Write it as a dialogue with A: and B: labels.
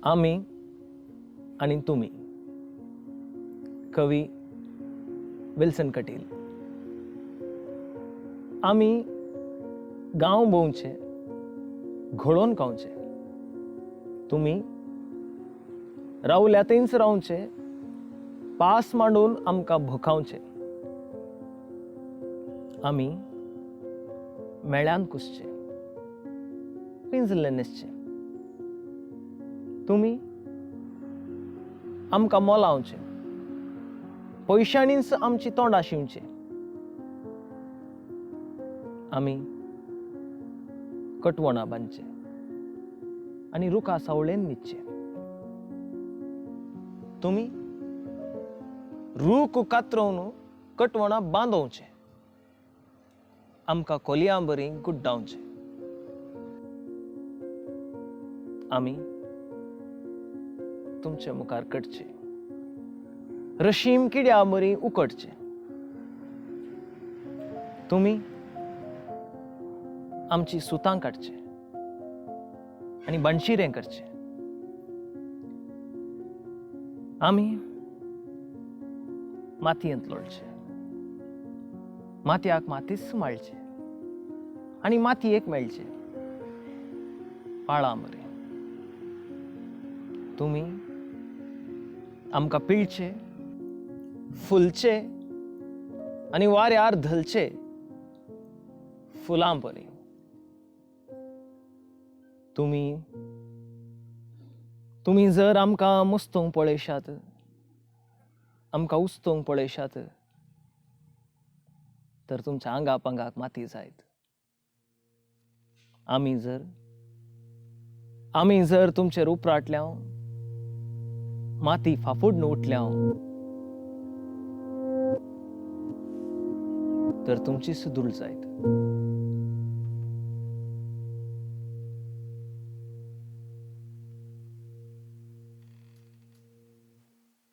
A: आमी आनी तुमी. कवी विल्सन कटील. आमी गांव भोंवचे, घोळोवन खावचे. तुमी रावल्या थंयच रावचे, पास मांडून आमकां भुखावचे. आमी मेळ्यान कुसचे, पिंजले न्हेसचे. तुमी आमकां मोलावचे, पयशांनीच आमची तोंडां शिंवचे. आमी कटवणां बांदचे आनी रुखा सावळेन न्हिदचे. तुमी रूख कातरोवन कटवणां बांदोवचे, आमकां कोलयां बरी गुड्डावचे. आमी तुमचे मुखार कडचे, रशीम किड्या बरी उकडचे. तुमी आमची सुतां काडचे आनी बनशिरें करचे. आमी मातयेंत लोळचे, मातयाक मातीच माळचे आनी मातयेक मेळचे पाळां बरी. तुमी आमकां पिळचे, फुलचे आनी वाऱ्यार धलचे फुलां बरी. तुमी तुमी जर आमकां मुस्तूंक पळयशात, आमकां उस्तूंक पळयशात, तर तुमच्या आंगा पांगाक माती जायत. आमी जर तुमचेर उपराटल्या, माती फाफुडून उठल्या, तर तुमची सुदूळ जायत.